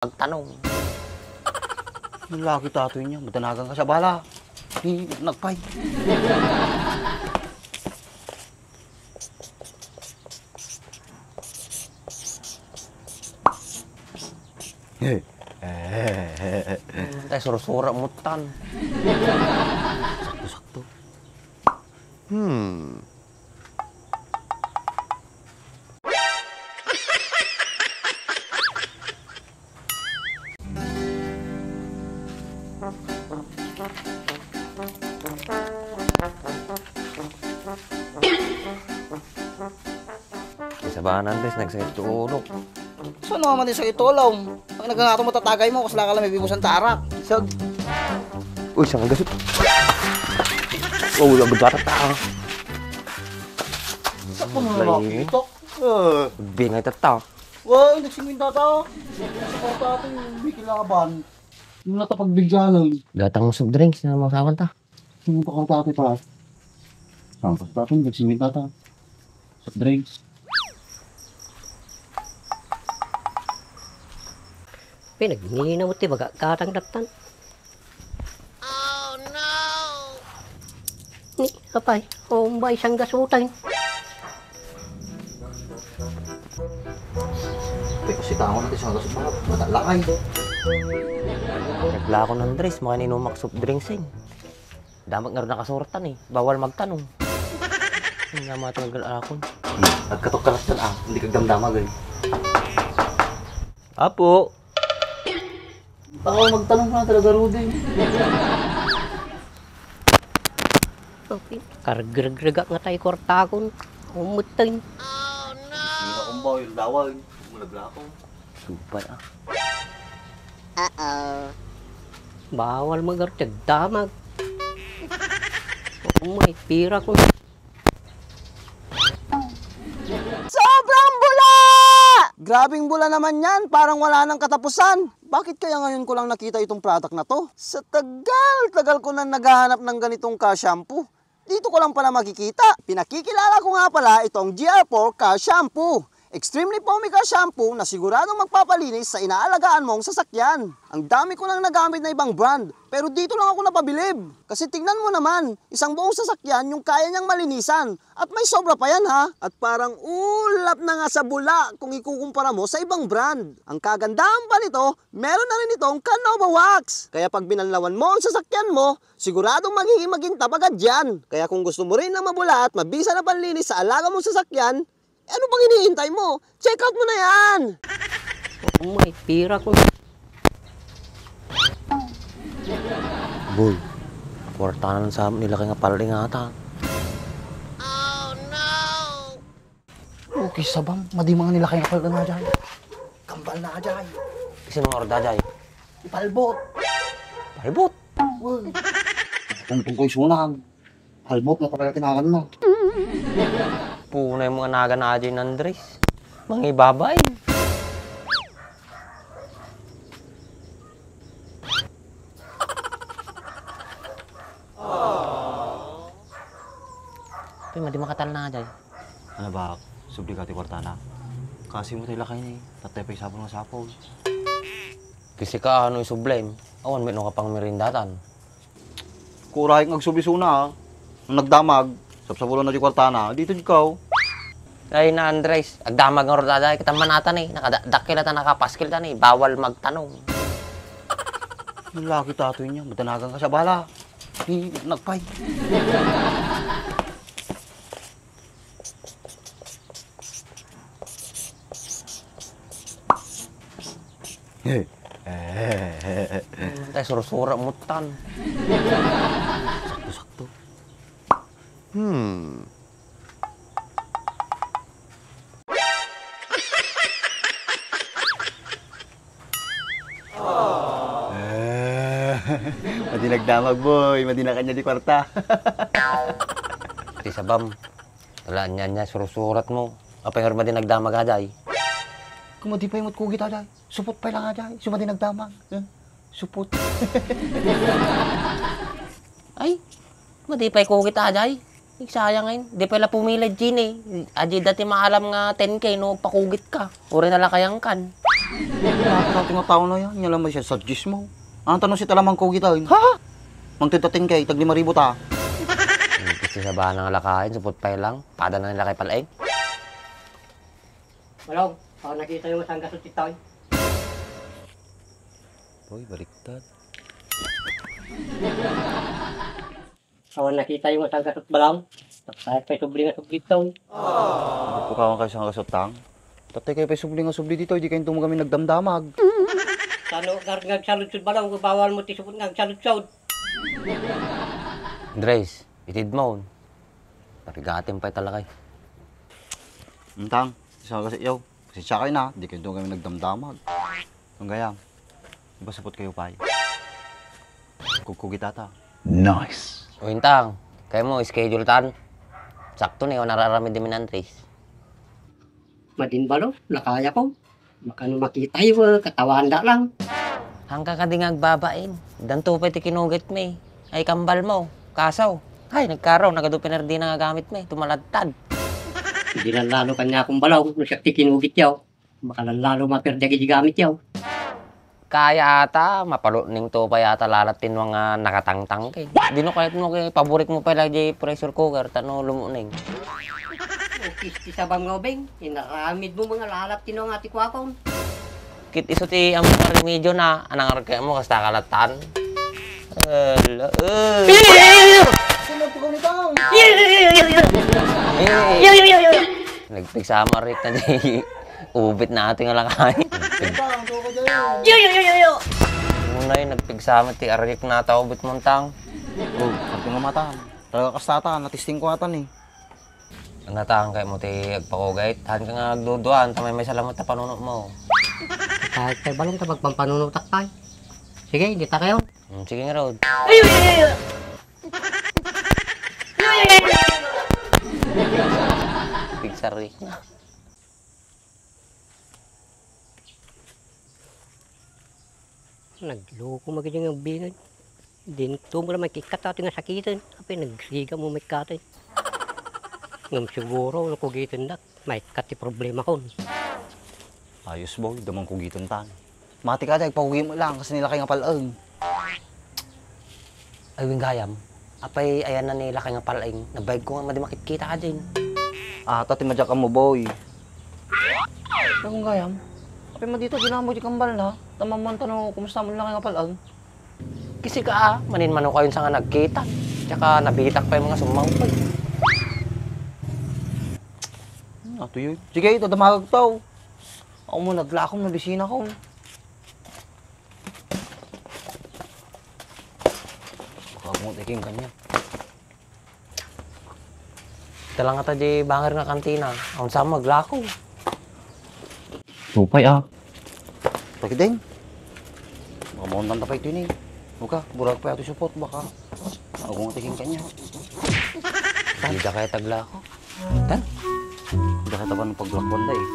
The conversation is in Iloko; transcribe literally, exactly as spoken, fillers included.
Agtanong. Laki tatoy niya, madanagan ka sa bala. Di, nagpay. Tay, sursura mo tan. Sakto-sakto. Hmm. Isa ba, Andres, nagsakit ti ulo? Saan naman yung sakit ulo? Ang nagangato mo, tatagay mo, kasla ka lang may bibusan ta arak. Isag. Uy, saan ang gasot? Oh, wala gagata ta. Sa puno na Play. Ako ito. Eh. Bingay tata. Wa, hindi singwinta ta. Sa kwarta ito yung may kilaban. Yung natapagbigyanan. Gatang mo soft drinks na masawan ta. Yung pa kwarta ito pa. Saan pa sa tapon, nagsingwinta ta. Soft drinks. Pinagngina mo ti baga katang dattan. Ni, apay, umbay, sanggasutay. Ay, kasi tao na ti sanggasut, mga matalakay. Naglako ng Andres, makaninumak soft drinks, eh. Damat nga rin nakasuratan, eh. Bawal magtanong. Ang nga mga tagal akon. Agkatok ka lang, ah. Hindi kagdamdamag, eh. Apo. Baka magtanong ka na talaga, Rudy. Okay. Kargragregak nga tayo kwartakon. Umutin. Sino kong boy, dawag. Mulagla ako. Supay, ah. Uh-oh. Bawal magartag damag. Oh my, pira ko. Sobrang bula! Grabing bula naman yan, parang wala nang katapusan. Bakit kaya ngayon ko lang nakita itong product na to? Sa tagal-tagal ko nang naghahanap ng ganitong ka-shampoo. Dito ko lang pala makikita. Pinakikilala ko nga pala itong G R four Ka Shampoo. Extremely foamy ka shampoo na siguradong magpapalinis sa inaalagaan mong sasakyan. Ang dami ko nang nagamit na ibang brand, pero dito lang ako napabilib. Kasi tingnan mo naman, isang buong sasakyan yung kaya niyang malinisan. At may sobra pa yan, ha? At parang ulap na nga sa bula kung ikukumpara mo sa ibang brand. Ang kagandahan pa nito, meron na rin itong Canova Wax. Kaya pag binanlawan mo ang sasakyan mo, siguradong magiging makintab agad yan. Kaya kung gusto mo rin ng mabula at mabisa na panlinis sa alaga mong sasakyan, eh, ano pang hinihintay mo? Check out mo na yan! Oh my, pira ko. Boy, kwarta na lang sa amin, nilakay nga palding ata. Okay, sabam, madi mga nilakay nga palding nga dyan. Kambal na dyan. Sino nga orda dyan? Ipalbot. Palbot? Uy. Tungtong ko isunang. Palbot na talaga tinagan na. Punay mo nga nagan na dyan, Andres. Mangibabay. Uy, madi makatal na dyan. Ano ba, subli ka ti kwartana? Kasi mo tayo lakay ni, tatay pa isapon nga sapol. Kasi ka, ano, isublem? Awan, may no ka pang merindatan. Kuray nga agsubli suna, ah. Nung nagdamag, sapsapulon na di kwartana, dito di ka, oh. Ay na, Andres, agdamag nga rod aday, kita manatan eh. Nakadakkel at nakapaskil tan eh. Bawal magtanong. Ang laki tatoy niya, madanagan ka sa bala. Di, nagpay. Tay, sursura mo tan. Sakto-sakto. Hmm. Eh, madi nagdamag, boy. Madi na kanya di kwarta. Ti sabam. Wala niya niya surusurat mo. Apay nga madi nagdamag aday. Kung madi pay mo kugit aday. Supot pay lang aday. Sumadi nagdamag. Eh, supot. Ay, madi pay kugit aday. Ay, sayang ngayon. Di pala pumila, Jean, eh. Adi dati maalam nga ten K, no, pakugit ka. Uri na lang kayang kan. Ano nga tao na yan? Yan lang may suggest mo. Ano tanong si talaman ko kita? Ha? Mangtentating kay, tag lima ribu ta. Ang gusto sa bana nga lakayan, supot pa lang. Pada na nila kay Paleng. Malong, baka nakita yung sangga sa titaw. Uy, baliktad. Awan nakita yung sangga sa Balong. Takay pa yung subli nga subli titaw. Bukawan kayo sa kasutang. Tatay kayo pa yung subli nga subli dito, hindi kayo tumang kami nagdamdamag. Sano, gar-, ngagsaludsod Balong, bawal mo ti supot ngagsaludsod. Andres, itid mo. Narigatim pa talaga eh. Untang, sa kasutang, pasensya kayo na, hindi kayo tumang kami nagdamdamag. Tunggayam, ibasapot kayo pay. Kugkugit ata. Nice. O, Intang, kaya mo, schedule tan. Sakto ni, o nararamid ni Andres. Madin Balong, nakaya ko. Makano makita iwa, katawan da lang. Hangka ka di nga agbabain. Danto pay ti kinugit mi. Ay, kambal mo. Kaso, ay, nagkaro, nagadu pinerdina nga gamit mi. Tumaladtad. Di lang lalo kanya akong Balong, no siya ti kinugit yaw. Makalalalo maperdi iti gamit yaw. Kaya ata, mapalutning to pa yata lalat tinno nga nakatangtang kay. Dino kayat mo kay paborik mo pala di pressure cooker, tano lumuning. Ukis ti sabam nga ubing, inaramid mo mga lalat tinno nga ti kuakon. Kit iso ti ang remedyo na, anang arkay mo, kasta kalatan. Ala, eh. Sino po kami tang? Nagpigsama rin na di. Ubit na ating alakay. Tang, tuwa ka dyan. Yo, yo, yo, yo, yo. Munay, nagpigsama ti arik na tao ubit mo, Tang. Oh, sabi nga mata. Talaga kastata, natisting ko atan eh. Natang kay mo ti agpakugay. Tahan ka nga agduduan, tamay may salamat ta panuno mo. Kahit kay Balong ta magpampanuno takpay. Sige, hindi ta kayo. Hmm, sige nga, Rod. Ay, ay, ay, ay. Pigsarik na. Nagloko magiding ang bingad. Dinto mo lang may kikat ato nga sakiten. Apay nagsiga mo may katen. Ngam siguro, no kugitan dak. May kat ti problema kon. Ayos, boy. Damang kugitan tan. Mati ka, agpakugi mo lang, kas ni lakay nga pal-eng. Ay, Wing Gayam, apay ayan na ni lakay nga pal-eng, nabayag ko nga madi makitkita ka din. Ah, ta ti madiak mo, boy. Ay, Wing Gayam, apay madita, di lang mo di kambal na. Tamaman ta no, kumusta mo lakay nga pal-eng? Kisi ka, ah, manin mano kayon sa nga nagkita. Tsaka nabitak pa yung mga sumangpay. Hmm, ato yun. Sige, ito, damagag tao. Ako mo, naglakom na bisina ko. Baka mo, taking kanya. Ita lang ata di banger nga kantina. Awan sa maglako. Tupay, ah. Pagdeng. Baka maundan ta pa ito ini. Huwag ka, burag pa ito support, baka. Ako nga taking kanya. Hindi ka kaya taglako. Tan? Hindi ka taban ng paglakwan da eh.